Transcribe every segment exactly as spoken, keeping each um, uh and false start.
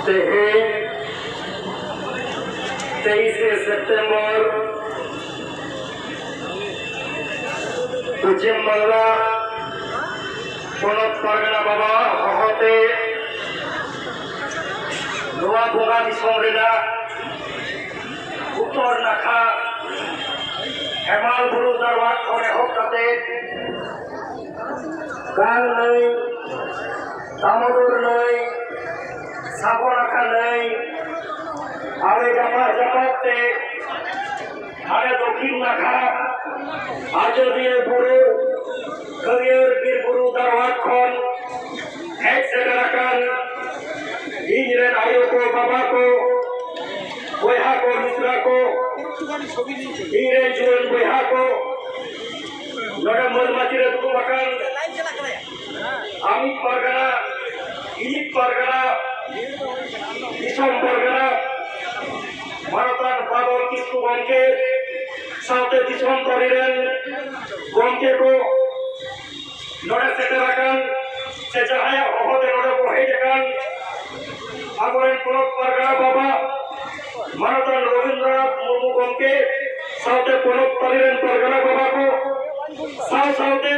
ᱛᱮᱦᱮᱧ ᱛᱮᱭᱤᱥᱮ ᱥᱮᱯᱴᱮᱢᱵᱚᱨ ᱯᱚᱪᱷᱤᱢ ᱵᱟᱝᱞᱟ ᱯᱚᱱᱚᱛ ᱯᱟᱨᱜᱟᱱᱟ ᱵᱟᱵᱟ ᱦᱚᱦᱚᱛᱮ ᱱᱚᱣᱟ ᱵᱚᱸᱜᱟ ᱫᱤᱥᱚᱢ ᱨᱮᱱᱟᱜ ᱩᱛᱛᱚᱨ ᱱᱟᱠᱷᱟ ᱦᱮᱢᱟᱞ ᱵᱩᱨᱩ ᱫᱟᱨᱣᱟᱴ ᱠᱷᱚᱱ ᱮᱦᱚᱵ ᱠᱟᱛᱮ ᱜᱟᱝ ᱱᱟᱹᱭ, ᱫᱟᱢᱳᱫᱚᱨ ᱱᱟᱹᱭ, ᱥᱟᱵᱚᱱᱟᱠᱷᱟ ᱱᱟᱹᱭ, ᱟᱞᱮ ᱡᱟᱯᱟᱜ ᱡᱟᱯᱟᱜ ᱛᱮ ᱟᱞᱮ ᱫᱚᱠᱷᱤᱱ ᱱᱟᱠᱷᱟ ᱟᱡᱚᱫᱤᱭᱟᱹ ᱵᱩᱨᱩ, ᱦᱟᱹᱨᱭᱟᱹᱲ ᱵᱤᱨ ᱵᱩᱨᱩ ᱫᱟᱨᱣᱟᱴ ᱠᱷᱚᱱ ᱦᱮᱡ ᱥᱮᱴᱮᱨ ᱟᱠᱟᱱ ᱤᱧ ᱨᱮᱱ ᱟᱭᱳ ᱠᱚ, ᱵᱟᱵᱟ ᱠᱚ, ᱵᱚᱭᱦᱟ ᱠᱚ, ᱢᱤᱥᱨᱟ ᱠᱚ, ᱤᱧ ᱨᱮᱱ ᱡᱩᱣᱟᱹᱱ ᱵᱚᱭᱦᱟ ᱠᱚ, ᱱᱚᱰᱮ ᱢᱟᱹᱞ ᱢᱟᱹᱪᱤ ᱨᱮ ᱫᱩᱲᱩᱵ ᱟᱠᱟᱱ ᱟᱢᱤᱡ ᱯᱟᱨᱜᱟᱱᱟ, ᱤᱧᱤᱡ ᱯᱟᱨᱜᱟᱱᱟ, ᱫᱤᱥᱚᱢ ᱯᱟᱨᱜᱟᱱᱟ, ᱢᱟᱱᱚᱛᱟᱱ ᱵᱟᱫᱚᱞ ᱠᱤᱥᱠᱩ ᱜᱚᱢᱠᱮ ᱥᱟᱶᱛᱮ ᱫᱤᱥᱚᱢ ᱯᱟᱹᱨᱤ ᱨᱮᱱ ᱜᱚᱢᱠᱮ ᱠᱚ, ᱱᱚᱰᱮ ᱥᱮᱴᱮᱨ ᱟᱠᱟᱱ ᱥᱮ ᱡᱟᱦᱟᱸᱭᱟᱜ ᱦᱚᱦᱚᱛᱮ ᱱᱚᱰᱮ ᱠᱚ ᱦᱮᱡ ᱟᱠᱟᱱ ᱟᱵᱚᱨᱮᱱ ᱯᱚᱱᱚᱛ ᱯᱟᱨᱜᱟᱱᱟ ᱵᱟᱵᱟ ᱢᱟᱱᱚᱛᱟᱱ ᱨᱚᱵᱤᱱᱫᱨᱚᱱᱟᱛᱷ ᱢᱩᱨᱢᱩ ᱜᱚᱢᱠᱮ ᱥᱟᱶᱛᱮ ᱯᱚᱱᱚᱛ ᱯᱟᱹᱨᱤ ᱨᱮᱱ ᱯᱟᱨᱜᱟᱱᱟ ᱵᱟᱵᱟ ᱠᱚ ᱥᱟᱶ ᱥᱟᱶᱛᱮ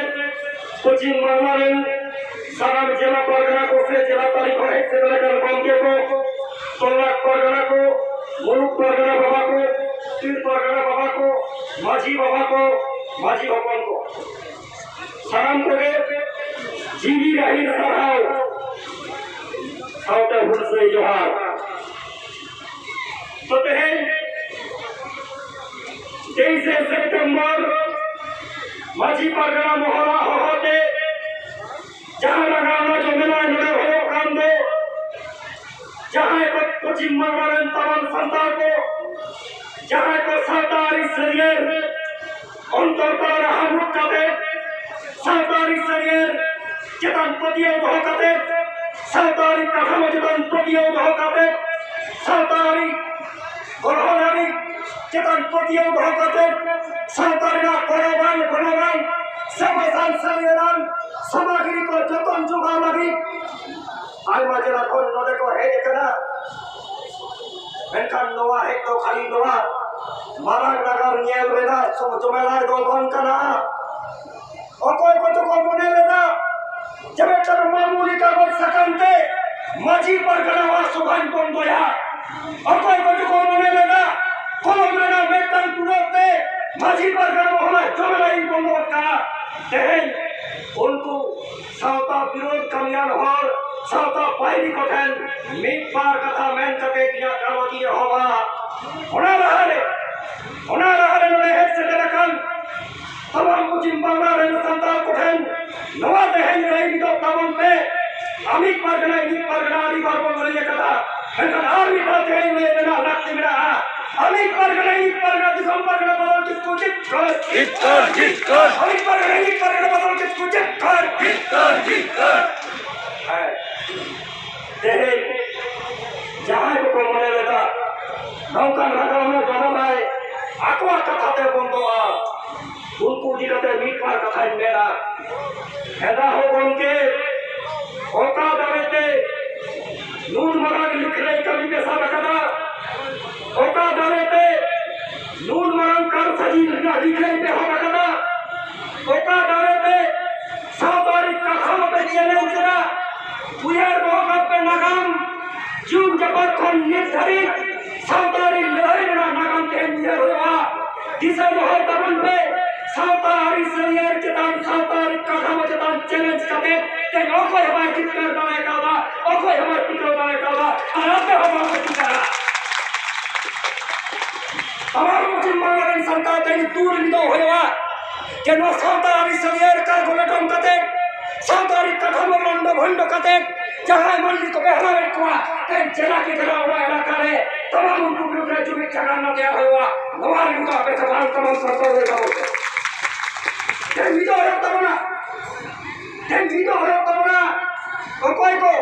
ᱯᱚᱪᱷᱤᱢ ᱵᱟᱝᱞᱟ ᱨᱮᱱ ᱥᱟᱱᱟᱢ ᱡᱮᱞᱟ ᱯᱟᱨᱜᱟᱱᱟ ᱠᱚ ᱥᱮ ᱡᱮᱞᱟ ᱛᱟᱹᱨᱤ ᱠᱷᱚᱱ ᱦᱮᱡ ᱥᱮᱴᱮᱨ ᱟᱠᱟᱱ ᱜᱚᱢᱠᱮ ᱠᱚ, ᱛᱚᱞᱟᱴ ᱯᱟᱨᱜᱟᱱᱟ ᱠᱚ, ᱢᱩᱞᱩᱠ ᱯᱟᱨᱜᱟᱱᱟ ᱵᱟᱵᱟ ᱠᱚ, ᱯᱤᱲ ᱯᱟᱨᱜᱟᱱᱟ ᱵᱟᱵᱟ ᱠᱚ, ᱢᱟᱹᱡᱷᱤ ᱵᱟᱵᱟ ᱠᱚ, ᱢᱟᱹᱡᱷᱤ ᱦᱚᱯᱚᱱ ᱠᱚ, ᱥᱟᱱᱟᱢ ᱠᱚᱜᱮ ᱡᱤᱣᱤ ᱨᱟᱹᱦᱤᱨ ᱥᱟᱨᱦᱟᱣ ᱥᱟᱶᱛᱮ ᱦᱩᱞᱥᱟᱹᱭ ᱡᱚᱦᱟᱨ᱾ ᱛᱚ ᱛᱮᱦᱮᱧ ᱛᱮᱭᱤᱥᱮ ᱥᱮᱯᱴᱮᱢᱵᱚᱨ ᱢᱟᱹᱡᱷᱤ ᱯᱟᱨᱜᱟᱱᱟ ᱢᱚᱦᱚᱞᱟᱜ ᱦᱚᱦᱚᱛᱮ ᱡᱟᱦᱟᱸ ᱱᱟᱜᱟᱢ ᱨᱮᱱᱟᱜ ᱡᱚᱢᱮᱞᱟᱭ ᱱᱚᱰᱮ ᱦᱩᱭᱩᱜ ᱠᱟᱱ ᱫᱚ, ᱡᱟᱦᱟᱸᱭ ᱠᱚ ᱯᱚᱪᱷᱤᱢ ᱵᱟᱝᱞᱟ ᱨᱮᱱ ᱛᱟᱵᱚᱱ ᱥᱟᱱᱛᱟᱲ ᱠᱚ, ᱡᱟᱦᱟᱸᱭ ᱠᱚ ᱥᱟᱶᱛᱟ ᱟᱹᱨᱤ ᱥᱟᱹᱨᱭᱟᱹᱲ ᱚᱱᱛᱚᱨ ᱛᱟᱞᱟ ᱨᱮ ᱦᱟᱵᱩᱲ ᱠᱟᱛᱮ, ᱥᱟᱶᱛᱟ ᱟᱹᱨᱤ ᱥᱟᱹᱨᱭᱟᱹᱲ ᱪᱮᱛᱟᱱ ᱯᱟᱹᱛᱭᱟᱹᱣ ᱫᱚᱦᱚ ᱠᱟᱛᱮ, ᱥᱟᱶᱛᱟ ᱟᱹᱨᱤ ᱠᱟᱴᱷᱟᱢᱳ ᱪᱮᱛᱟᱱ ᱯᱟᱹᱛᱭᱟᱹᱣ ᱫᱚᱦᱚ ᱠᱟᱛᱮ, ᱥᱟᱶᱛᱟ ᱟᱹᱨᱤ ᱜᱚᱲᱦᱚᱱ ᱟᱹᱨᱤ ᱪᱮᱛᱟᱱ ᱯᱟᱹᱛᱭᱟᱹᱣ ᱫᱚᱦᱚ ᱠᱟᱛᱮ, ᱥᱟᱶᱛᱟ ᱨᱮᱱᱟᱜ ᱜᱚᱲᱚ ᱜᱟᱱ, ᱜᱚᱲᱚ ᱜᱟᱱ, ᱥᱮᱵᱟ ᱥᱟᱱ ᱥᱟᱹᱨᱭᱟᱹᱲ ᱥᱟᱢᱟᱜᱨᱤ ᱠᱚ ᱡᱚᱛᱚᱱ ᱡᱚᱜᱟᱣ ᱞᱟᱹᱜᱤᱫ ᱟᱭᱢᱟ ᱡᱮᱞᱟ ᱠᱷᱚᱱ ᱱᱚᱰᱮ ᱠᱚ ᱦᱮᱡ ᱟᱠᱟᱱᱟ᱾ ᱢᱮᱱᱠᱷᱟᱱ ᱱᱚᱣᱟ ᱦᱮᱡ ᱫᱚ ᱠᱷᱟᱹᱞᱤ ᱱᱚᱣᱟ ᱢᱟᱨᱟᱝ ᱱᱟᱜᱟᱨ ᱧᱮᱞ ᱨᱮᱱᱟᱜ ᱥᱚ-, ᱡᱚᱢᱮᱞᱟᱭ ᱫᱚ ᱵᱟᱝ ᱠᱟᱱᱟ᱾ ᱚᱠᱚᱭ ᱠᱚᱫᱚ ᱠᱚ ᱢᱚᱱᱮ ᱞᱮᱫᱟ ᱡᱮ ᱢᱤᱫᱴᱟᱝ ᱢᱟᱢᱩᱞᱤ ᱠᱟᱜᱚᱡᱽ ᱥᱟᱠᱟᱢ ᱛᱮ ᱢᱟᱹᱡᱷᱤ ᱯᱟᱨᱜᱟᱱᱟᱣᱟᱜ ᱥᱚᱵᱷᱟᱧ ᱵᱚᱱᱫᱚᱭᱟ᱾ ᱚᱠᱚᱭ ᱠᱚᱫᱚ ᱠᱚ ᱢᱚᱱᱮ ᱞᱮᱫᱟ ᱠᱚᱞᱚᱢ ᱨᱮᱱᱟᱜ ᱢᱤᱫᱴᱟᱝ ᱴᱩᱰᱟᱹᱜ ᱛᱮ ᱢᱟᱹᱡᱷᱤ ᱯᱟᱨᱜᱟᱱᱟ ᱢᱚᱦᱚᱞᱟᱭ ᱡᱚᱢᱮᱞᱟᱭ ᱵᱚᱱᱫᱚ ᱠᱟᱜᱼᱟ᱾ ᱛᱮᱦᱮᱧ ᱩᱱᱠᱩ ᱥᱟᱶᱛᱟ ᱵᱤᱨᱳᱫᱷ ᱠᱟᱹᱢᱤᱭᱟᱱ ᱦᱚᱲ, ᱥᱟᱶᱛᱟ ᱯᱟᱹᱭᱨᱤ ᱠᱚᱴᱷᱮᱱ ᱢᱤᱫ ᱵᱟᱨ ᱠᱟᱛᱷᱟ ᱢᱮᱱ ᱠᱟᱛᱮ ᱤᱧᱟᱹᱜ ᱜᱟᱞᱚᱪ ᱤᱧ ᱮᱦᱚᱵᱟ᱾ ᱚᱱᱟ ᱞᱟᱦᱟᱨᱮ, ᱚᱱᱟ ᱞᱟᱦᱟᱨᱮ ᱱᱚᱰᱮ ᱦᱮᱡ ᱥᱮᱴᱮᱨ ᱟᱠᱟᱱ ᱥᱟᱱᱟᱢ ᱯᱚᱪᱷᱤᱢ ᱵᱟᱝᱞᱟ ᱨᱮᱱ ᱥᱟᱱᱛᱟᱲ ᱠᱚᱴᱷᱮᱱ ᱱᱚᱣᱟ ᱛᱮᱦᱮᱧ ᱞᱟᱹᱭ ᱢᱤᱫᱚᱜ ᱛᱟᱵᱚᱱ ᱯᱮ᱾ ᱟᱢᱤᱡ ᱯᱟᱨᱜᱟᱱᱟ, ᱤᱧᱤᱡ ᱯᱟᱨᱜᱟᱱᱟ, ᱟᱹᱰᱤ ᱵᱟᱨ ᱵᱚᱱ ᱞᱟᱹᱭ ᱟᱠᱟᱫᱟ, ᱢᱮᱱᱠᱷᱟᱱ ᱟᱨ ᱢᱤᱫ ᱫᱷᱟᱣ ᱛᱮᱦᱮᱧ ᱞᱟᱹᱭ ᱨᱮᱱᱟᱜ ᱞᱟᱹᱠᱛᱤ ᱢᱮᱱᱟᱜᱼᱟ᱾ ᱟᱢᱤᱡ ᱯᱟᱨᱜᱟᱱᱟ, ᱤᱧᱤᱡ ᱯᱟᱨᱜᱟᱱᱟ, ᱫᱤᱥᱚᱢ ᱯᱟᱨᱜᱟᱱᱟ ᱵᱟᱫᱚᱞ ᱠᱤᱥᱠᱩ ᱡᱤᱛᱠᱟᱹᱨ᱾ ᱡᱤᱛᱠᱟᱹᱨ, ᱡᱤᱛᱠᱟᱹᱨ᱾ ᱟᱢᱤᱡ ᱯᱟᱨᱜᱟᱱᱟ, ᱤᱧᱤᱡ ᱯᱟᱨᱜᱟᱱᱟ ᱵᱟᱫᱚᱞ ᱠᱤᱥᱠᱩ ᱡᱤᱛᱠᱟᱹᱨ᱾ ᱡᱤᱛᱠᱟᱹᱨ, ᱡᱤᱛᱠᱟᱹᱨ᱾ ᱦᱮᱸ᱾ ᱛᱮᱦᱮᱧ ᱡᱟᱦᱟᱸᱭ ᱠᱚᱠᱚ ᱢᱚᱱᱮ ᱞᱮᱫᱟ ᱱᱚᱝᱠᱟᱱ ᱱᱟᱜᱟᱢ ᱨᱮ ᱡᱚᱢᱮᱞᱟᱭ ᱟᱠᱚᱣᱟᱜ ᱠᱟᱛᱷᱟ ᱛᱮ ᱵᱚᱱᱫᱚᱜᱼᱟ, ᱩᱱᱠᱩ ᱤᱫᱤ ᱠᱟᱛᱮ ᱢᱤᱫ ᱵᱟᱨ ᱠᱟᱛᱷᱟᱧ ᱢᱮᱱᱟ᱾ ᱦᱮᱸᱫᱟ ᱦᱚᱸ ᱜᱚᱢᱠᱮ, ᱚᱠᱟ ᱫᱟᱲᱮ ᱛᱮ ᱱᱩᱱ ᱢᱟᱨᱟᱝ ᱞᱤᱠᱷᱟᱹᱭ ᱠᱟᱹᱢᱤ ᱯᱮ ᱥᱟᱵ ᱟᱠᱟᱫᱟ? ᱚᱠᱟ ᱫᱟᱲᱮ ᱛᱮ ᱱᱩᱱ ᱢᱟᱨᱟᱝ ᱠᱟᱨᱥᱟᱡᱤ ᱨᱮᱱᱟᱜ ᱞᱤᱠᱷᱟᱹᱭ ᱯᱮ ᱮᱦᱚᱵ ᱟᱠᱟᱫᱟ? ᱚᱠᱟ ᱫᱟᱲᱮ ᱛᱮ ᱥᱟᱶᱛᱟ ᱟᱹᱨᱤ ᱠᱟᱛᱷᱟ ᱵᱟᱯᱮ ᱪᱮᱞᱮᱧᱡᱽ ᱮᱫᱟ? ᱩᱭᱦᱟᱹᱨ ᱫᱚᱦᱚ ᱠᱟᱜ ᱯᱮ, ᱱᱟᱜᱟᱢ ᱡᱩᱜᱽ ᱡᱟᱯᱟᱛ ᱠᱷᱚᱱ ᱱᱤᱛ ᱫᱷᱟᱹᱨᱤᱡ ᱥᱟᱶᱛᱟ ᱟᱹᱨᱤ ᱞᱟᱹᱲᱦᱟᱹᱭ ᱨᱮᱱᱟᱜ ᱱᱟᱜᱟᱢ ᱛᱮᱦᱮᱧ ᱩᱭᱦᱟᱹᱨ ᱦᱩᱭᱩᱜᱼᱟ᱾ ᱫᱤᱥᱟᱹ ᱫᱚᱦᱚᱭ ᱛᱟᱵᱚᱱ ᱯᱮ, ᱥᱟᱶᱛᱟ ᱟᱹᱨᱤ ᱥᱟᱹᱨᱤᱭᱟᱹᱲ ᱪᱮᱛᱟᱱ, ᱥᱟᱶᱛᱟ ᱟᱹᱨᱤ ᱠᱟᱛᱷᱟ ᱪᱮᱛᱟᱱ ᱪᱮᱞᱮᱧᱡᱽ ᱠᱟᱛᱮ ᱛᱮᱦᱮᱧ ᱚᱠᱚᱭ ᱦᱚᱸ ᱵᱟᱭ ᱡᱤᱛᱠᱟᱹᱨ ᱫᱟᱲᱮ ᱠᱟᱣᱫᱟ, ᱚᱠᱚᱭ ᱦᱚᱸ ᱵᱟᱭ ᱴᱤᱠᱟᱹᱣ ᱫᱟᱲᱮ ᱠᱟᱣᱫᱟ, ᱟᱨ ᱟᱯᱮ ᱦᱚᱸ ᱵᱟᱝ ᱯᱮ ᱴᱤᱠᱟᱹᱜᱼᱟ᱾ ᱛᱟᱢᱟᱢ ᱯᱚᱪᱷᱤᱢ ᱵᱟᱝᱞᱟ ᱨᱮᱱ ᱥᱟᱱᱛᱟᱲ ᱛᱮᱦᱮᱧ ᱛᱩᱨ ᱢᱤᱫᱚᱜ ᱦᱩᱭᱩᱜᱼᱟ ᱡᱮ ᱱᱚᱣᱟ ᱥᱟᱶᱛᱟ ᱟᱹᱨᱤ ᱥᱟᱹᱨᱤᱭᱟᱹᱲ ᱠᱟᱨ ᱠᱚ ᱞᱚᱴᱚᱢ ᱠᱟᱛᱮ, ᱥᱟᱶᱛᱟ ᱟᱹᱨᱤ ᱠᱟᱛᱷᱟ ᱠᱚ ᱢᱚᱱᱰᱚ ᱵᱷᱚᱱᱰᱚ ᱠᱟᱛᱮ, ᱡᱟᱦᱟᱸᱭ ᱢᱟᱹᱱᱢᱤ ᱠᱚ ᱵᱮᱦᱨᱟᱣᱮᱫ ᱠᱚᱣᱟ, ᱛᱮᱦᱮᱧ ᱡᱮᱞᱟ ᱠᱮ ᱡᱮᱞᱟ, ᱚᱲᱟᱜ ᱮᱞᱟᱠᱟ ᱨᱮ ᱛᱟᱢᱟᱢ ᱩᱱᱠᱩ ᱵᱤᱨᱩᱫᱷ ᱨᱮ ᱡᱩᱢᱤᱫ ᱡᱟᱜᱟᱨᱱᱟ ᱛᱮᱭᱟᱨ ᱦᱩᱭᱩᱜᱼᱟ᱾ ᱱᱚᱣᱟ ᱞᱟᱹᱜᱤᱫ ᱫᱚ ᱟᱯᱮ ᱥᱟᱱᱟᱢ ᱛᱟᱢᱟᱢ ᱥᱟᱱᱛᱟᱲ ᱞᱟᱹᱭ ᱛᱟᱵᱚᱱ ᱯᱮ᱾ ᱛᱮᱦᱮᱧ ᱢᱤᱫᱚᱜ ᱦᱩᱭᱩᱜ ᱛᱟᱵᱚᱱᱟ, ᱛᱮᱦᱮᱧ ᱢᱤᱫᱚᱜ ᱦᱩᱭᱩᱜ ᱛᱟᱵᱚᱱᱟ᱾ ᱚᱠᱚᱭ ᱠᱚ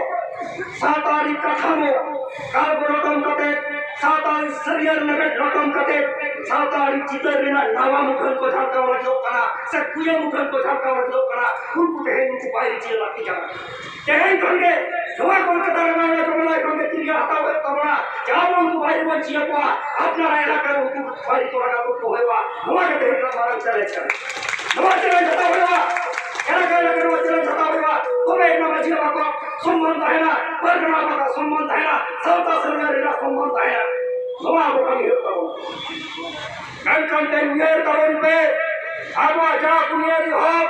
ᱥᱟᱶᱛᱟ ᱟᱹᱨᱤ ᱠᱟᱛᱷᱟ ᱠᱚ ᱠᱟᱞ ᱠᱚ ᱞᱚᱴᱚᱢ ᱠᱟᱛᱮ, ᱥᱟᱶᱛᱟ ᱥᱟᱹᱨᱤᱭᱟᱹᱲ ᱞᱮᱵᱮᱫ ᱞᱚᱴᱚᱢ ᱠᱟᱛᱮ, ᱥᱟᱶᱛᱟ ᱟᱹᱨᱤ ᱪᱤᱛᱟᱹᱨ ᱨᱮᱱᱟᱜ ᱱᱟᱣᱟ ᱢᱩᱴᱷᱟᱹᱱ ᱠᱚ ᱡᱷᱟᱞᱠᱟᱣ ᱞᱟᱹᱜᱤᱫᱚᱜ ᱠᱟᱱᱟ, ᱥᱮ ᱠᱩᱭᱟᱹ ᱢᱩᱴᱷᱟᱹᱱ ᱠᱚ ᱡᱷᱟᱞᱠᱟᱣ ᱞᱟᱹᱜᱤᱫᱚᱜ ᱠᱟᱱᱟ, ᱩᱱᱠᱩ ᱛᱮᱦᱮᱧ ᱩᱱᱠᱩ ᱵᱟᱭ ᱪᱤᱭᱟᱹ ᱞᱟᱹᱠᱛᱤ ᱠᱟᱱᱟ᱾ ᱛᱮᱦᱮᱧ ᱠᱷᱚᱱ ᱜᱮ ᱱᱚᱣᱟ ᱠᱳᱞᱠᱟᱛᱟ ᱨᱮ ᱱᱚᱣᱟ ᱡᱚᱢᱮᱞᱟᱭ ᱠᱷᱚᱱ ᱜᱮ ᱛᱤᱨᱭᱳ ᱦᱟᱛᱟᱣ ᱦᱩᱭᱩᱜ ᱛᱟᱵᱚᱱᱟ᱾ ᱡᱟᱦᱟᱸ ᱵᱚᱱ ᱩᱱᱠᱩ ᱵᱟᱭᱨᱮ ᱵᱚᱱ ᱪᱤᱭᱟᱹ ᱠᱚᱣᱟ, ᱟᱯᱱᱟᱨᱟᱜ ᱮᱞᱟᱠᱟ ᱨᱮ ᱩᱱᱠᱩ ᱵᱟᱭᱨᱮ ᱠᱚ ᱞᱟᱜᱟ ᱛᱩᱫ ᱠᱚ ᱦᱩᱭᱩᱜᱼᱟ᱾ ᱱᱚᱣᱟ ᱜᱮ ᱛᱮᱦᱮᱧ ᱫᱚ ᱢᱟᱨᱟᱝ ᱪᱮᱞᱮᱧᱡᱽ ᱠᱟᱱᱟ᱾ ᱱᱚᱣᱟ ᱪᱮᱞᱮᱧᱡᱽ ᱦᱟᱛᱟᱣ ᱦᱩᱭᱩᱜᱼᱟ᱾ ᱮᱞᱟᱠᱟ ᱮᱞᱟᱠᱟ ᱨᱮ ᱱᱚᱣᱟ ᱪᱮᱞᱮᱧᱡᱽ ᱦᱟᱛᱟᱣ ᱦᱩᱭᱩᱜᱼᱟ᱾ ᱛᱚᱵᱮ ᱮᱱᱟ ᱢᱟᱹᱡᱷᱤ ᱵᱟᱵᱟ ᱠᱚᱣᱟᱜ ᱥᱚᱱᱢᱟᱱ ᱛᱟᱦᱮᱱᱟ, ᱯᱟᱨᱜᱟᱱᱟ ᱵᱟᱵᱟ ᱥᱚᱱᱢᱟᱱ ᱛᱟᱦᱮᱱᱟ, ᱥᱟᱶᱛᱟ ᱥᱮᱨᱣᱟ ᱨᱮᱱᱟᱜ ᱥᱚᱱᱢᱟᱱ ᱛᱟᱦᱮᱱᱟ᱾ ᱱᱚᱣᱟ ᱟᱵᱚ ᱠᱟᱹᱢᱤ ᱦᱩᱭᱩᱜ ᱛᱟᱵᱚᱱᱟ᱾ ᱢᱮᱱᱠᱷᱟᱱ ᱛᱮᱦᱮᱧ ᱩᱭᱦᱟᱹᱨ ᱛᱟᱵᱚᱱ ᱯᱮ, ᱟᱵᱚᱣᱟᱜ ᱡᱟᱦᱟᱸ ᱵᱩᱱᱤᱭᱟᱹᱫᱤ ᱦᱚᱠ,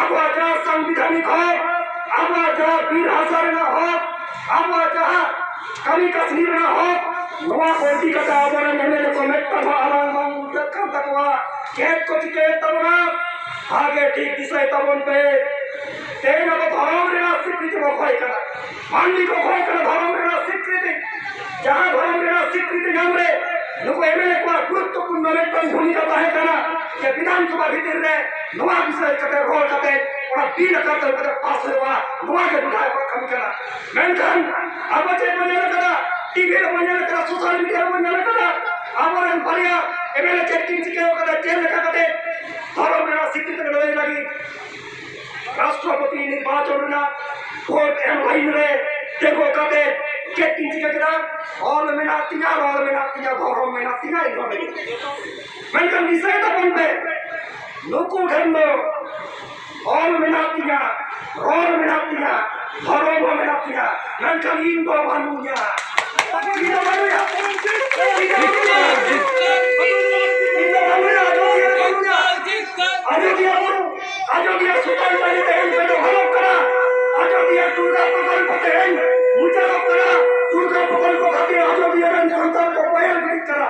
ᱟᱵᱚᱣᱟᱜ ᱡᱟᱦᱟᱸ ᱥᱟᱝᱵᱤᱫᱷᱟᱱᱤᱠ ᱦᱚᱠ, ᱟᱵᱚᱣᱟᱜ ᱡᱟᱦᱟᱸ ᱵᱤᱨ ᱦᱟᱥᱟ ᱨᱮᱱᱟᱜ ᱦᱚᱠ, ᱟᱵᱚᱣᱟᱜ ᱡᱟᱦᱟᱸ ᱠᱟᱹᱢᱤ ᱠᱟᱹᱥᱱᱤ ᱨᱮᱱᱟᱜ ᱦᱚᱠ, ᱱᱚᱣᱟ ᱠᱚ ᱤᱫᱤ ᱠᱟᱛᱮ ᱟᱵᱚᱨᱮᱱ ᱮᱢᱮᱞᱮ ᱠᱚ ᱢᱤᱫᱴᱟᱝ ᱦᱚᱸ ᱟᱲᱟᱝ ᱵᱟᱝ ᱩᱰᱟᱹᱜ ᱠᱟᱱ ᱛᱟᱠᱚᱣᱟ᱾ ᱪᱮᱫ ᱠᱚ ᱪᱤᱠᱟᱹᱭᱮᱫ ᱛᱟᱵᱚᱱᱟ? ᱵᱷᱟᱜᱮ ᱴᱷᱤᱠ ᱫᱤᱥᱟᱹᱭ ᱛᱟᱵᱚᱱ ᱯᱮ᱾ ᱛᱮᱦᱮᱧ ᱟᱵᱚ ᱫᱷᱚᱨᱚᱢ ᱨᱮᱱᱟᱜ ᱥᱤᱠᱨᱤᱛᱤ ᱵᱚ ᱠᱷᱚᱭ ᱠᱟᱱᱟ᱾ ᱢᱟᱹᱱᱢᱤ ᱠᱚ ᱠᱷᱚᱭ ᱠᱟᱱᱟ ᱫᱷᱚᱨᱚᱢ ᱨᱮᱱᱟᱜ ᱥᱤᱠᱨᱤᱛᱤ᱾ ᱡᱟᱦᱟᱸ ᱫᱷᱚᱨᱚᱢ ᱨᱮᱱᱟᱜ ᱥᱤᱠᱨᱤᱛᱤ ᱧᱟᱢ ᱨᱮ ᱱᱩᱠᱩ ᱮᱢᱮᱞᱮ ᱠᱚᱣᱟᱜ ᱜᱩᱨᱩᱛᱛᱚᱯᱩᱨᱱᱚ ᱢᱤᱫᱴᱟᱝ ᱵᱷᱩᱢᱤᱠᱟ ᱛᱟᱦᱮᱸ ᱠᱟᱱᱟ, ᱡᱮ ᱵᱤᱫᱷᱟᱱ ᱥᱚᱵᱷᱟ ᱵᱷᱤᱛᱤᱨ ᱨᱮ ᱱᱚᱣᱟ ᱵᱤᱥᱚᱭ ᱠᱟᱛᱮ ᱨᱚᱲ ᱠᱟᱛᱮ ᱚᱱᱟ ᱵᱤᱞ ᱟᱠᱟᱨ ᱛᱮ ᱠᱟᱛᱮ ᱯᱟᱥ ᱦᱩᱭᱩᱜᱼᱟ᱾ ᱱᱚᱣᱟ ᱜᱮ ᱵᱤᱫᱷᱟᱭᱚᱠ ᱠᱚᱣᱟᱜ ᱠᱟᱹᱢᱤ ᱠᱟᱱᱟ᱾ ᱢᱮᱱᱠᱷᱟᱱ ᱟᱵᱚ ᱪᱮᱫ ᱵᱚᱱ ᱧᱮᱞ ᱟᱠᱟᱫᱟ? ᱴᱤᱵᱷᱤ ᱨᱮᱵᱚᱱ ᱧᱮᱞ ᱟᱠᱟᱫᱟ, ᱥᱳᱥᱟᱞ ᱢᱤᱰᱤᱭᱟ ᱨᱮᱵᱚᱱ ᱧᱮᱞ ᱟᱠᱟᱫᱟ, ᱟᱵᱚᱨᱮᱱ ᱵᱟᱨᱭᱟ ᱮᱢᱮᱞᱮ ᱪᱮᱫ ᱠᱤᱱ ᱪᱤᱠᱟᱹ ᱟᱠᱟᱫᱟ, ᱪᱮᱫ ᱞᱮᱠᱟ ᱠᱟᱛᱮ ᱫᱷᱚᱨᱚᱢ ᱨᱮᱱᱟᱜ ᱥᱤᱠᱨᱤᱛᱤ ᱞᱟᱹᱲᱦᱟᱹᱭ ᱞᱟᱹᱜᱤᱫ ᱨᱟᱥᱴᱨᱚᱯᱚᱛᱤ ᱱᱤᱨᱵᱟᱪᱚᱱ ᱨᱮᱱᱟᱜ ᱵᱷᱳᱴ ᱮᱢ ᱞᱟᱭᱤᱱ ᱨᱮ ᱛᱤᱸᱜᱩ ᱠᱟᱛᱮ ᱪᱮᱫ ᱠᱤᱱ ᱪᱤᱠᱟᱹ ᱠᱮᱫᱟ? ᱚᱞ ᱢᱮᱱᱟᱜ ᱛᱤᱧᱟ, ᱨᱚᱲ ᱢᱮᱱᱟᱜ ᱛᱤᱧᱟ, ᱫᱷᱚᱨᱚᱢ ᱢᱮᱱᱟᱜ ᱛᱤᱧᱟ, ᱤᱧ ᱦᱚᱸ ᱢᱮᱱᱟᱜ ᱛᱤᱧᱟ᱾ ᱢᱮᱱᱠᱷᱟᱱ ᱫᱤᱥᱟᱹᱭ ᱛᱟᱵᱚᱱ ᱯᱮ, ᱱᱩᱠᱩ ᱴᱷᱮᱱ ᱫᱚ ᱚᱞ ᱢᱮᱱᱟᱜ ᱛᱤᱧᱟ, ᱨᱚᱲ ᱢᱮᱱᱟᱜ ᱛᱤᱧᱟ, ᱫᱷᱚᱨᱚᱢ ᱦᱚᱸ ᱢᱮᱱᱟᱜ ᱛᱤᱧᱟ, ᱢᱮᱱᱠᱷᱟᱱ ᱤᱧ ᱫᱚ ᱵᱟᱹᱱᱩᱧᱟ᱾ ᱤᱧ ᱫᱚ ᱵᱟᱹᱱᱩᱧᱟ᱾ ᱤᱧ ᱫᱚ ᱵᱟᱹᱱᱩᱧᱟ᱾ ᱤᱧ ᱫᱚ ᱵᱟᱹᱱᱩᱧᱟ᱾ ᱟᱡᱚᱫᱤᱭᱟᱹ ᱨᱮ ᱵᱟᱹᱱᱩᱧᱟ᱾ ᱟᱡᱚᱫᱤᱭᱟᱹ ᱵᱩᱨᱩ, ᱟᱡᱚᱫᱤᱭᱟᱹ ᱥᱩᱛᱟᱹᱱ ᱴᱟᱺᱰᱤ ᱛᱮᱦᱮᱧ ᱯᱮ ᱰᱚᱵᱷᱟᱜᱚᱜ ᱠᱟᱱᱟ᱾ ᱟᱡᱚᱫᱤᱭᱟᱹ ᱫᱩᱨᱜᱟ ᱯᱨᱚᱠᱚᱞᱯᱚ ᱛᱮᱦᱮᱧ ᱢᱩᱪᱟᱹᱫᱚᱜ ᱠᱟᱱᱟ᱾ ᱫᱩᱨᱜᱟ ᱯᱨᱚᱠᱚᱞᱯᱚ ᱠᱷᱟᱹᱛᱤᱨ ᱟᱡᱚᱫᱤᱭᱟᱹ ᱨᱮᱱ ᱥᱟᱱᱛᱟᱲ ᱠᱚ ᱵᱚᱦᱮᱞ ᱜᱤᱰᱤᱜ ᱠᱟᱱᱟ᱾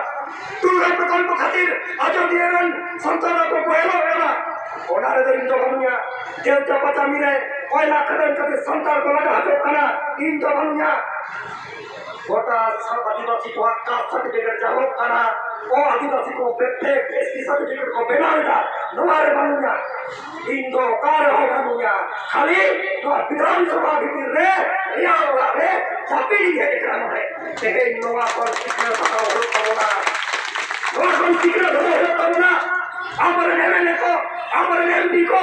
ᱫᱩᱨᱜᱟ ᱯᱨᱚᱠᱚᱞᱯᱚ ᱠᱷᱟᱹᱛᱤᱨ ᱟᱡᱚᱫᱤᱭᱟᱹ ᱨᱮᱱ ᱥᱟᱱᱛᱟᱲ ᱠᱚ ᱵᱚᱦᱮᱞᱚᱜ ᱠᱟᱱᱟ᱾ ᱚᱱᱟ ᱨᱮᱫᱚ ᱤᱧ ᱫᱚ ᱵᱟᱹᱱᱩᱧᱟ᱾ ᱫᱮᱣ ᱪᱟᱯᱟ ᱪᱟᱢᱤ ᱨᱮ ᱠᱚᱭᱞᱟ ᱠᱷᱟᱫᱟᱱ ᱠᱷᱟᱹᱛᱤᱨ ᱥᱟᱱᱛᱟᱲ ᱠᱚ ᱞᱟᱜᱟ ᱦᱚᱪᱚᱜ ᱠᱟᱱᱟ᱾ ᱤᱧ ᱫᱚ ᱵᱟᱹᱱᱩᱧᱟ᱾ ᱜᱚᱴᱟ ᱥᱟᱱᱛᱟᱲ ᱟᱹᱫᱤᱵᱟᱹᱥᱤ ᱠᱚᱣᱟᱜ ᱠᱟᱥᱴ ᱥᱟᱨᱴᱤᱯᱷᱤᱠᱮᱴ ᱪᱟᱞᱚᱜ ᱠᱟᱱᱟ᱾ ᱚ ᱟᱹᱫᱤᱵᱟᱹᱥᱤ ᱠᱚ ᱯᱮ-, ᱯᱮ-, ᱮᱥ ᱴᱤ ᱥᱟᱨᱴᱤᱯᱷᱤᱠᱮᱴ ᱠᱚ ᱵᱮᱱᱟᱣ ᱮᱫᱟ, ᱱᱚᱣᱟ ᱨᱮ ᱵᱟᱹᱱᱩᱧᱟ᱾ ᱤᱧ ᱫᱚ ᱚᱠᱟ ᱨᱮᱦᱚᱸ ᱵᱟᱹᱱᱩᱧᱟ᱾ ᱠᱷᱟᱹᱞᱤ ᱱᱚᱣᱟ ᱵᱤᱫᱷᱟᱱ ᱥᱚᱵᱷᱟ ᱵᱷᱤᱛᱤᱨ ᱨᱮ, ᱨᱮᱭᱟᱲ ᱚᱲᱟᱜ ᱨᱮ ᱦᱟᱹᱯᱤᱫ ᱤᱫᱤ ᱦᱮᱡ ᱟᱠᱟᱱᱟ ᱱᱚᱰᱮ᱾ ᱛᱮᱦᱮᱧ ᱱᱚᱣᱟ ᱠᱷᱚᱱ ᱥᱤᱠᱷᱱᱟᱹᱛ ᱦᱟᱛᱟᱣ ᱦᱩᱭᱩᱜ ᱛᱟᱵᱚᱱᱟ᱾ ᱱᱚᱣᱟ ᱠᱷᱚᱱ ᱥᱤᱠᱷᱱᱟᱹᱛ ᱦᱟᱛᱟᱣ ᱦᱩᱭᱩᱜ ᱛᱟᱵᱚᱱᱟ᱾ ᱟᱵᱚᱨᱮᱱ ᱮᱢ ᱮᱞ ᱮ ᱠᱚ, ᱟᱵᱚᱨᱮᱱ ᱮᱢ ᱯᱤ ᱠᱚ,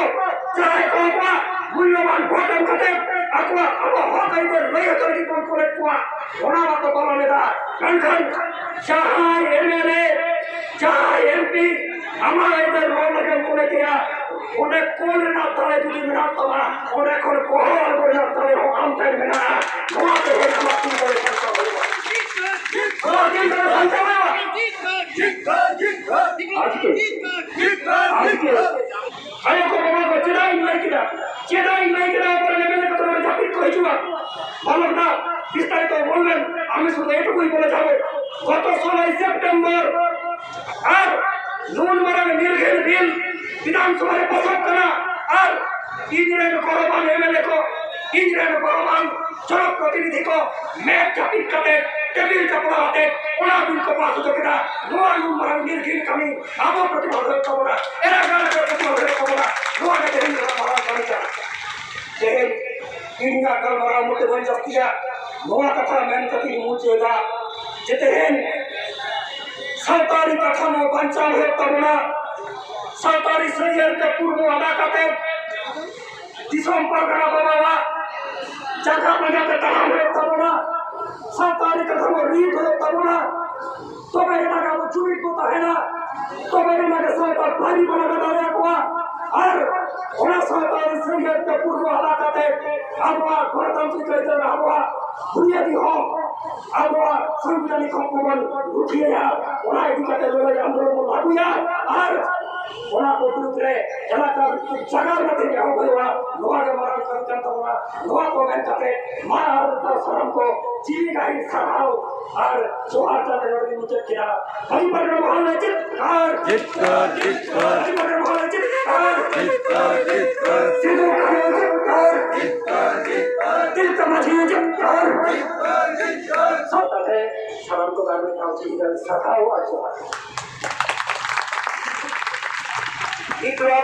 ᱡᱟᱦᱟᱸᱭ ᱠᱚ ᱟᱠᱚᱣᱟᱜ ᱢᱩᱞᱞᱚᱵᱟᱱ ᱵᱷᱳᱴ ᱮᱢ ᱠᱟᱛᱮ ᱟᱠᱚᱣᱟᱜ, ᱟᱵᱚ ᱦᱚᱠ ᱟᱹᱭᱫᱟᱹᱨ ᱞᱟᱹᱭ ᱦᱚᱪᱚ ᱞᱟᱹᱜᱤᱫ ᱵᱚᱱ ᱠᱩᱞᱮᱫ ᱠᱚᱣᱟ, ᱚᱱᱟ ᱵᱟᱠᱚ ᱯᱟᱞᱚᱱ ᱮᱫᱟ᱾ ᱢᱮᱱᱠᱷᱟᱱ ᱡᱟᱦᱟᱸᱭ ᱮᱢ ᱮᱞ ᱮ, ᱡᱟᱦᱟᱸᱭ ᱮᱢ ᱯᱤ ᱟᱢᱟᱜ ᱟᱹᱭᱫᱟᱹᱨ ᱨᱚᱲ ᱞᱟᱹᱜᱤᱫ ᱮᱢ ᱠᱩᱞᱮᱫ ᱮᱭᱟ, ᱚᱸᱰᱮ ᱠᱚᱞ ᱨᱮᱱᱟᱜ ᱫᱟᱲᱮ ᱡᱩᱫᱤ ᱢᱮᱱᱟᱜ ᱛᱟᱢᱟ, ᱚᱸᱰᱮ ᱠᱷᱚᱱ ᱜᱚᱦᱚᱲ ᱟᱬᱜᱚ ᱨᱮᱱᱟᱜ ᱫᱟᱲᱮ ᱦᱚᱸ ᱟᱢ ᱴᱷᱮᱱ ᱢᱮᱱᱟᱜᱼᱟ᱾ ᱱᱚᱣᱟ ᱛᱮᱜᱮ ᱟᱢᱟᱜ ᱫᱤᱞ ᱫᱟᱲᱮ ᱥᱟᱧᱪᱟᱣ ᱦᱩᱭᱩᱜᱼᱟ᱾ ᱱᱚᱣᱟ ᱫᱤᱞ ᱫᱟᱲᱮ ᱥᱟᱧᱪᱟᱣ ᱦᱩᱭᱩᱜᱼᱟ᱾ ᱟᱨ ᱪᱤᱠᱟᱹ? ᱟᱨ ᱪᱤᱠᱟᱹ? ᱟᱭᱳ ᱠᱚ, ᱵᱟᱵᱟ ᱠᱚ, ᱪᱮᱫᱟᱜ ᱤᱧ ᱞᱟᱹᱭ ᱠᱮᱫᱟ? ᱪᱮᱫᱟᱜ ᱤᱧ ᱞᱟᱹᱭ ᱠᱮᱫᱟ? ᱚᱠᱚᱭ ᱢᱮᱱ ᱠᱟᱛᱮ ᱚᱱᱟ ᱡᱟᱹᱯᱤᱫ ᱠᱚ ᱦᱤᱡᱩᱜᱼᱟ? ᱵᱟᱞᱚᱠ ᱫᱟ, ᱵᱤᱥᱛᱟᱨᱤᱛ ᱵᱚᱞᱵᱮᱱ, ᱟᱢᱤ ᱥᱩᱫᱷᱩ ᱮᱴᱩᱠᱩ ᱵᱚᱞᱮ ᱡᱟᱵᱮ᱾ ᱜᱚᱛᱚ ᱥᱳᱞᱳᱭ ᱥᱮᱯᱴᱮᱢᱵᱚᱨ ᱟᱨ ᱱᱩᱱ ᱢᱟᱨᱟᱝ ᱱᱤᱨᱜᱷᱤᱱ ᱵᱤᱞ ᱵᱤᱫᱷᱟᱱ ᱥᱚᱵᱷᱟ ᱨᱮ ᱯᱟᱥᱚᱜ ᱠᱟᱱᱟ ᱟᱨ ᱤᱧ ᱨᱮᱱ ᱜᱚᱨᱚᱵᱟᱱ ᱮᱢ ᱮᱞ ᱮ ᱠᱚ, ᱤᱧ ᱨᱮᱱ ᱜᱚᱨᱚᱵᱟᱱ ᱡᱚᱱᱚ ᱯᱨᱚᱛᱤᱱᱤᱫᱷᱤ ᱠᱚ ᱢᱮᱫ ᱡᱟᱹᱯᱤᱫ ᱠᱟᱛᱮ, ᱴᱮᱵᱤᱞ ᱪᱟᱯᱲᱟᱣ ᱟᱛᱮ ᱚᱱᱟ ᱵᱤᱞ ᱠᱚ ᱯᱟᱥ ᱦᱚᱪᱚ ᱠᱮᱫᱟ᱾ ᱱᱚᱣᱟ ᱱᱩᱱ ᱢᱟᱨᱟᱝ ᱱᱤᱨᱜᱷᱤᱱ ᱠᱟᱹᱢᱤ ᱟᱵᱚ ᱯᱨᱚᱛᱤᱵᱟᱫ ᱦᱩᱭᱩᱜ ᱛᱟᱵᱚᱱᱟ, ᱮᱞᱟᱠᱟ ᱨᱮ ᱯᱨᱚᱛᱤᱵᱟᱫ ᱦᱩᱭᱩᱜ ᱛᱟᱵᱚᱱᱟ᱾ ᱱᱚᱣᱟ ᱜᱮ ᱛᱮᱦᱮᱧ ᱫᱚ ᱢᱟᱨᱟᱝ ᱠᱟᱹᱢᱤ ᱠᱟᱱᱟ᱾ ᱛᱮᱦᱮᱧ ᱤᱧᱟᱹᱜ ᱜᱟᱞᱢᱟᱨᱟᱣ ᱢᱚᱛᱮ ᱵᱟᱹᱧ ᱡᱟᱹᱥᱛᱤᱭᱟ, ᱱᱚᱣᱟ ᱠᱟᱛᱷᱟ ᱢᱮᱱ ᱠᱟᱛᱮ ᱤᱧ ᱢᱩᱪᱟᱹᱫᱟ ᱡᱮ ᱛᱮᱦᱮᱧ ᱥᱟᱶᱛᱟᱨᱤ ᱠᱟᱛᱷᱟ ᱱᱚᱣᱟ ᱵᱟᱧᱪᱟᱣ ᱦᱩᱭᱩᱜ ᱛᱟᱵᱚᱱᱟ᱾ ᱥᱟᱶᱛᱟᱨᱤ ᱥᱟᱹᱭᱟᱹᱨ ᱛᱮ ᱯᱩᱨᱵᱚ ᱟᱫᱟ ᱠᱟᱛᱮ ᱫᱤᱥᱚᱢ ᱯᱟᱨᱜᱟᱱᱟ ᱵᱟᱵᱟᱣᱟᱜ ᱡᱟᱸᱜᱟ ᱯᱟᱸᱡᱟ ᱛᱮ ᱛᱟᱲᱟᱢ ᱦᱩᱭᱩᱜ ᱛᱟᱵᱚᱱᱟ᱾ ᱥᱟᱶᱛᱟᱨᱤ ᱠᱟᱛᱷᱟ ᱱᱚᱣᱟ ᱨᱤᱛ ᱦᱩᱭᱩᱜ ᱛᱟᱵᱚᱱᱟ᱾ ᱛᱚᱵᱮ ᱮᱱᱟᱜ ᱟᱵᱚ ᱡᱩᱢᱤᱫ ᱵᱚ ᱛᱟᱦᱮᱱᱟ, ᱛᱚᱵᱮ ᱮᱱᱟᱜ ᱜᱮ ᱥᱟᱶᱛᱟ ᱵᱷᱟᱹᱜᱤ ᱵᱚᱱ ᱞᱟᱜᱟ ᱫᱟᱲᱮᱭᱟᱠᱚᱣᱟ᱾ ᱟᱨ ᱚᱱᱟ ᱥᱟᱶᱛᱟ ᱨᱮ ᱥᱮᱸᱜᱮᱞ ᱛᱮ ᱯᱩᱨᱵᱚ ᱦᱟᱨᱟ ᱠᱟᱛᱮ ᱟᱵᱚᱣᱟᱜ ᱜᱚᱱᱚᱛᱟᱱᱛᱨᱤᱠ ᱟᱹᱭᱫᱟᱹᱨ, ᱟᱵᱚᱣᱟᱜ ᱵᱩᱱᱤᱭᱟᱹᱫᱤ ᱦᱚᱠ, ᱟᱵᱚᱣᱟᱜ ᱥᱟᱝᱵᱤᱫᱷᱟᱱᱤᱠ ᱦᱚᱠ ᱠᱚᱵᱚᱱ ᱨᱩᱠᱷᱤᱭᱟᱹᱭᱟ᱾ ᱚᱱᱟ ᱤᱫᱤ ᱠᱟᱛᱮ ᱞᱟᱹᱲᱦᱟᱹᱭ ᱟᱱᱫᱳᱞᱚᱱ ᱵᱚᱱ ᱟᱹᱜᱩᱭᱟ᱾ ᱟᱨ ᱚᱱᱟ ᱠᱚ ᱵᱤᱨᱩᱫᱽ ᱨᱮ ᱮᱞᱟᱠᱟ ᱡᱟᱜᱟᱨ ᱠᱟᱛᱮ ᱮᱦᱚᱵ ᱦᱩᱭᱩᱜᱼᱟ᱾ ᱱᱚᱣᱟ ᱜᱮ ᱢᱟᱨᱟᱝ ᱠᱟᱹᱢᱤ ᱠᱟᱱ ᱛᱟᱵᱚᱱᱟ᱾ ᱱᱚᱣᱟ ᱠᱚ ᱢᱮᱱ ᱠᱟᱛᱮ ᱢᱟ ᱟᱨ ᱢᱤᱫ ᱫᱷᱟᱣ ᱥᱟᱱᱟᱢ ᱠᱚ ᱡᱤᱣᱤ ᱜᱟᱹᱦᱤᱨ ᱥᱟᱨᱦᱟᱣ ᱟᱨ ᱡᱚᱦᱟᱨ ᱠᱟᱛᱮ ᱱᱚᱰᱮ ᱜᱮᱧ ᱢᱩᱪᱟᱹᱫ ᱠᱮᱫᱟ᱾ ᱦᱟᱹᱡᱤ ᱯᱟᱴᱱᱟ ᱢᱚᱦᱚᱞ ᱨᱮ ᱪᱮᱫ ᱟᱨ ᱡᱤᱛᱠᱟᱹᱨ, ᱡᱤᱛᱠᱟᱹᱨ᱾ ᱦᱟᱹᱡᱤ ᱯᱟᱴᱱᱟ ᱢᱚᱦᱚᱞ ᱨᱮ ᱪᱮᱫ ᱟᱨ ᱡᱤᱛᱠᱟᱹᱨ, ᱡᱤᱛᱠᱟᱹᱨ᱾ ᱥᱤᱫᱩ ᱠᱟᱹᱱᱦᱩ ᱪᱮᱫ ᱟᱨ ᱡᱤᱛᱠᱟᱹᱨ, ᱡᱤᱛᱠᱟᱹᱨ᱾ ᱛᱤᱞᱠᱟᱹ ᱢᱟᱹᱡᱷᱤ ᱪᱮᱫ ᱟᱨ ᱡᱤᱛᱠᱟᱹᱨ, ᱡᱤᱛᱠᱟᱹᱨ᱾ ᱥᱟᱶᱛᱟ ᱨᱮ ᱥᱟᱱᱟᱢ ᱠᱚ ᱜᱟᱱ ᱢᱤᱫ ᱫᱷᱟᱣ ᱡᱤᱣᱤ ᱜᱟᱹᱦᱤᱨ ᱥᱟᱨᱦᱟᱣ ᱟᱨ ᱡᱚᱦᱟᱨ᱾ ᱱᱤᱛ ᱱᱚᱣᱟ